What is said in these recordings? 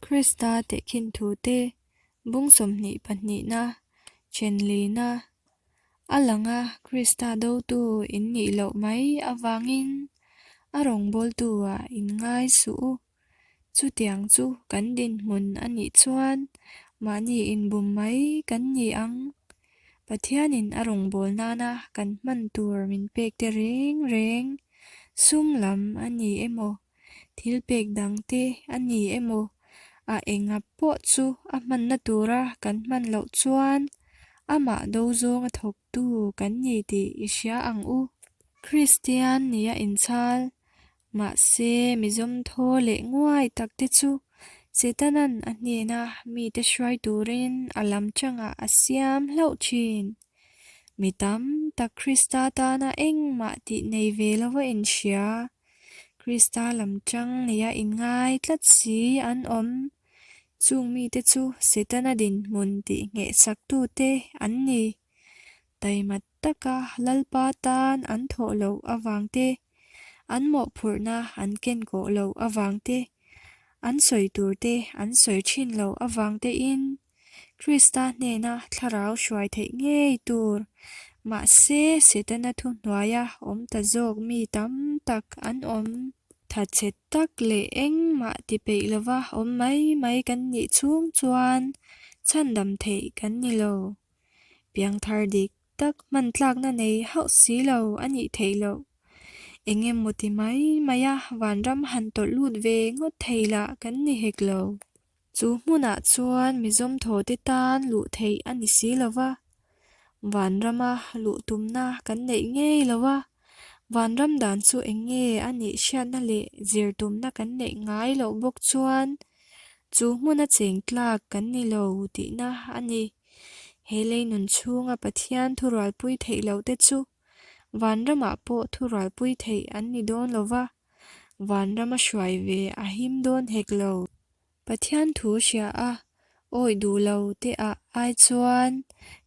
Krista tehkhin thute bung 20 pahnihna, thenlina a lang a, Krista dotu in nih loh mai avangin a rawngbawltu-ah in ngai suh u. Chutiang chu kan dinhmun a nih chuan mahni inbum mai kan ni ang. Pathianin a rawngbâwl nâna kan hman tûr min pêk te rêng rêng, sum lam a ni emaw, thil pêk dang te a ni emaw, a enga pawh chu a hmanna tûra kan hman loh chuan amah do zawnga thawktu kan ni tih i hria ang u. Kristian nia inchhâl Mahse, mizawmthaw leh nguai tak te chu Setanan a hnena mite hruai turin a lam changah a siam hlauh thin. Mi tam tak Krista tana engmah tih nei ve lova inhria, Krista lam chang nia inngai tlat si an awm. Chung mite chu Setana dinhmun tih nghehsaktute an ni. Taima taka Lalpa tan an thawh loh avang te, an mawhphurhna an ken kawh loh avang te, an sawi tur te an sawi thin loh avang tein Krista hnena thlarau hruai theih ngei tur, mahse Setana thuhnuaia awm ta zawk mi tam tak an awm. Thatchhe tak leh engmah ti peih lova awm mai mai kan nih chhung chuan chhandam theih kan ni lo. Piangthar dik tak hman tlakna nei hauh si lo a nih theih loh. Eng emaw ti mai mai a vanram han tawlh lut ve ngawt thei lah kan ni hek lo. Chu hmunah chuan mizawmthaw te tan luh theih a ni si lo va, vanrama luh tumna kan neih ngei lo a, vanram dan chu eng nge a nih hriatna leh zir tumna kan neih ngai loh bawk chuan chu hmuna cheng tlak kan ni lo tihna a ni. He lei nun chhunga Pathian thurualpui theih loh te chu vanramah pawh thurualpui theih an ni dawn lo va, vanrama hruai ve a him dawn hek lo. Pathian thu hria a, awi duh lo te ah ai chuan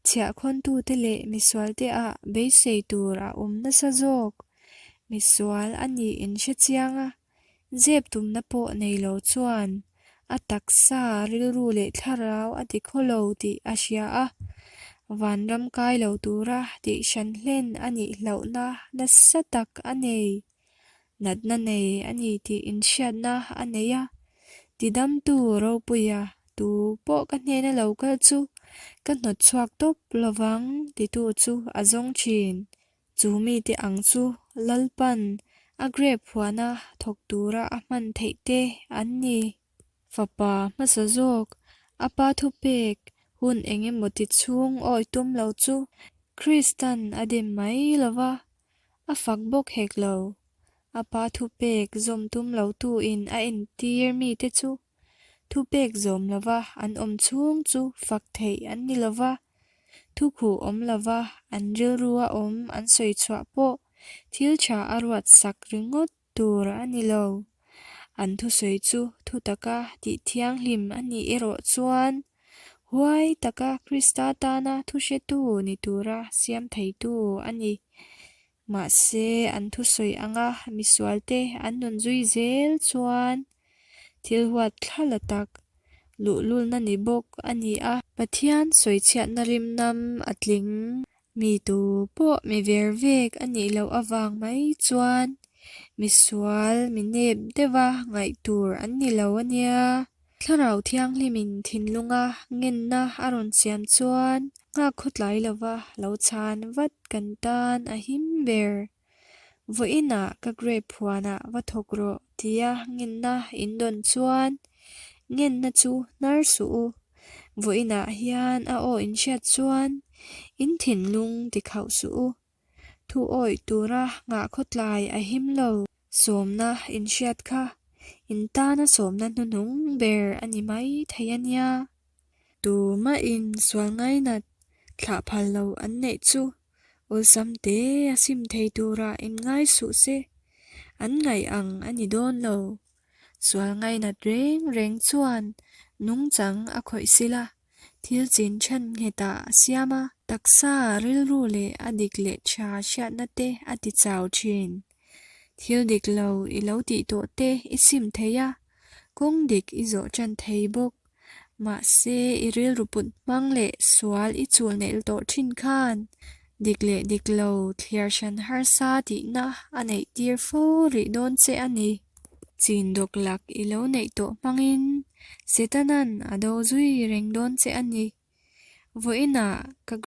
chhiahkhawntute leh misualte ah beisei tur a awm nasa zawk. Misual a nih inhre chiang a, Zep tumna pawh nei lo chuan a taksa rilru leh thlarau a ti khaw lo tih a hria a, vanram kai lo tura tih hran hlen a nih hlauhna nasa tak a nei. Natna nei a ni tih inhriatna a nei a, tidamtu ropuia tu pawh ka hnena lo kal chu ka hnawt chhuak tawp lovang titu chu a zawng thin. Chu mite ang chu Lalpan a grep huana thawk tura a hman theih te an ni. Fapa hmasa zawk, a pa thupek hun eng emaw ti chhung awi tum lo chu Kristan a dem mai lo va, a fak bawk hek lo. A pa thupek zawm tum lotuin a entir mite chu Thupek zawm lova an awm chhung chu fak theih an ni lova, thukhuh awm lova an rilrua awm an sawi chhuah pawh thil tha a ruat sak ringawt tur a ni lo. An thusawi chu thu taka tih thianghlim a nih erawh chuan huai taka Krista tana thuhretu ni tura siam theitu a ni. Mahse, an thusawi anga misualte an nun zui zel chuan thil huat thla la tak luhlulna ni bawk a ni a. Pathian sawichhiatna rimnam a tling. Mi tu pawh mi ver vek a nih loh avang mai chuan misual mi nep deuha ngaih tur an ni lo a nia. Thlarau Thianghlimin thinlunga ngenna a rawn siam chuan nghak khawtlai lova lo chhan vat kan tan a him ber. Vawiinah ka grape huanah va thawk rawh tia ngenna in dawn chuan ngenna chu hnar suh u. Vawiinah hian a aw in hriat chuan in thinlung ti khauh suh u. Thu awih tura nghah khawtlai a him lo. Sawmna in hriat kha in tana sawmna hnuhnung ber a ni mai thei a nia. Tumahin sual ngainat thlah phal lo an neih chu awlsam te a sim thei tura in ngai suh se, an ngaih ang a ni dawn lo. Sual ngainat reng reng chuan nungchang a khawih sila. Thil chin then nghetah a siam a, taksa rilru leh a dik leh tha hriatna te a ti chau thin. Thil dik lo i lo tih tawh te i sim thei a, Kawng dik i zawh ṭan thei bawk. Mahse, i rilru put hmang leh sual i chul neih tawh ṭhin khan dik leh dik lo thliar hran harsa tihna a neih tir fo rih dawn che a ni. Chin dawk lak i lo neih tawh hmangin Setana'n a do zui reng dawn che a ni. Vawiinah ka.